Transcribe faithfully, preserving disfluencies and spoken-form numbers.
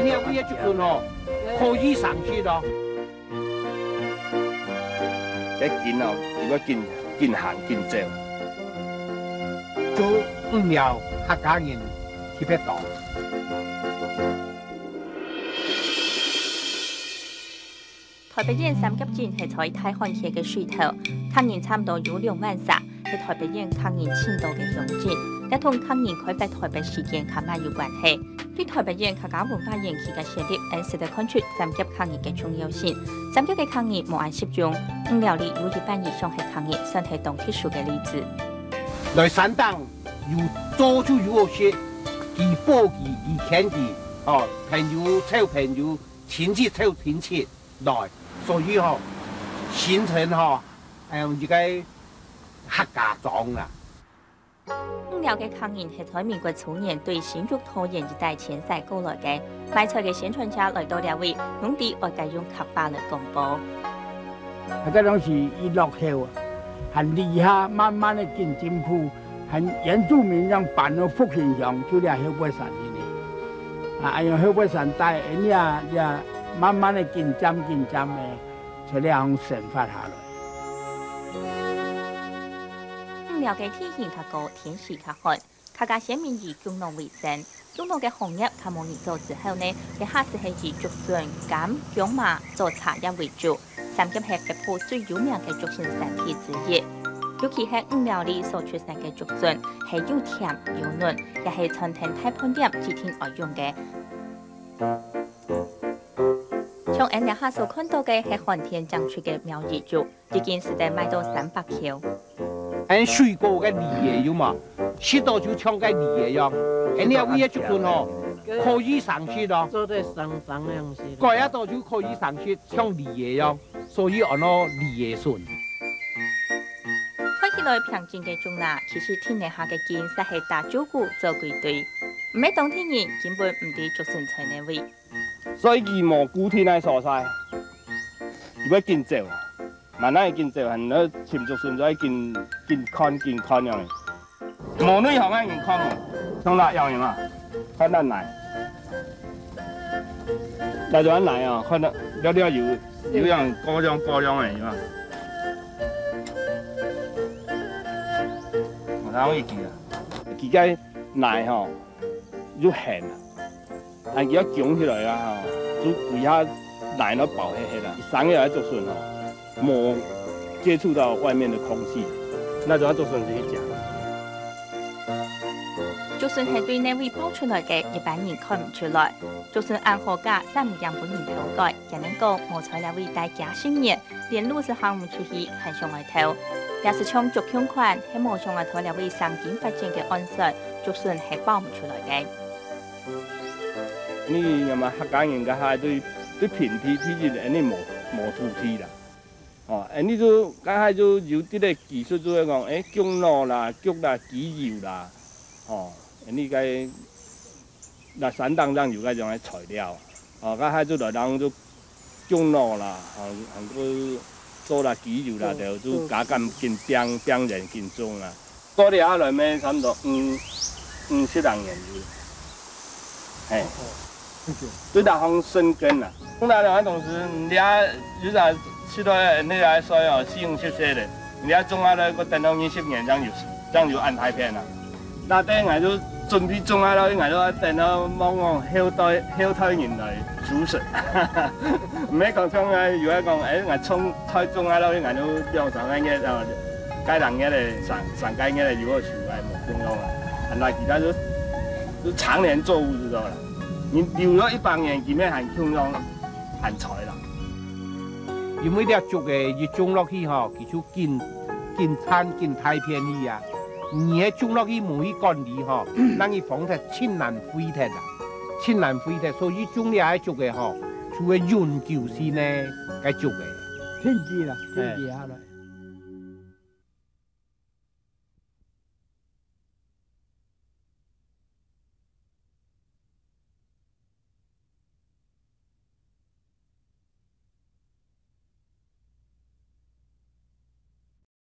你看這竹筍吼，可以生食哦。這緊哦，佢會緊，緊行緊走。做五寮客家人特別多。 台北縣三峽鎮係在大漢溪个水頭，客人差毋多有兩萬儕，係台北縣客人盡多个鄉鎮，也同客人開發台北時間較慢有關係。對台北縣客家文化園區个設立，𫣆實在看出三峽客人个重要性。三峽个客人無恁集中，五寮裡有一半以上係客人，算係當特殊个例子。來山頂有做就有好食，佢保佢，佢牽佢，哦，朋友湊朋友，親戚湊親戚。 來，所以吼，形成吼，哎，一個客家庄啦。五寮个客人係在民國初年對新竹、桃園一帶遷徙過來个，賣菜个宣傳車來到這位，攏知愛改用客話來廣播。該个東西一落後啊，還離下慢慢个緊進步， 還原住民樣搬到復興鄉，就這後背山裡呢。啊，哎喲，後背山帶，哎，你啊，你啊，慢慢个緊漸緊漸个，就這樣生活下來。五寮个地形較高，天時較寒，客家先民以降羅為生。降羅个行業較無人做之後呢，這下就係以竹筍、柑、薑嫲做茶葉為主。 三峽係北部最有名个竹筍產地之一，尤其係五寮裡所出產个竹筍，係又甜又嫩，也係餐廳大飯店指定愛用个。像𫣆這下所看到个係寒天種出个苗栗竹，一斤使得賣到三百箍。 恁水果个梨仔有無？食到就像个梨仔樣。恁樣个竹筍吼，可以生食哦。做得生生樣式。改啊到就可以生食，像梨仔樣，所以安到梨仔筍。看起來平整个竹林，其實頂下个根實係打招呼做歸堆。毋係當地人，根本毋知竹筍在哪位。 所以佢無固定个所在，佢會緊走啊。慢慢緊走，還愛尋竹筍就愛緊，緊看緊看樣仔。無內行个人看無，像這樣仔嘛，看咱泥。這就恁泥哦，看到了了有，有樣高亮高亮个嘛。我哪會記啊？佢个泥吼，又痕啊。 恁佢愛薑起來啊，吼，就歸下泥都包起去啦。生个竹筍吼，無接觸到外面的空氣，那種竹筍是一家。竹筍係對哪位包出來个，一般人看毋出來。竹筍恁好價，煞毋驚分人偷改，驚人講無在這位待幾十年， 連路都行毋出去，還想愛偷。也係像竹共款，係無想愛在這位生根發展个岸脣，竹筍係包毋出來个。你若嘛客家人該下對，對平地地理恁呢無，無土地啦。哦，恁呢就該下就有這個技術就會講，誒，薑腦啦、菊啦、桐油啦，哦，恁呢該 該山頂正有該種个材料，哦，該下就來人就種落啦，還，還過做啦、桐油啦，就，就加減緊拚，拚人緊種啦。到這下來咩，差毋多五，五十零年有，嘿，對這項生根啦。種了兩個東西，你這有隻七到那個歲哦，四五十歲咧，你這種下來，過等到二十年正有，正有恁大片啊。 那等𠊎就準備種下落去，𠊎就等到望望後代，後代人來煮食。毋係講像𠊎有个講，誒，𠊎種，菜種下落去，𠊎就兩三個月，哦，該兩個月个，三，三個月个有好收，誒，無共樣啊。啊，那其他就，就長年作物就對了。你留了一百年，佢乜還共樣，還在啦。因為這竹个一種落去吼，佢就 緊，緊生緊大片去啊。你係種落去無去管理吼，讓佢荒忒，盡難廢忒啊，盡難廢忒。所以種這个竹个吼，就會永久性个該竹个。停止啦，停止下來。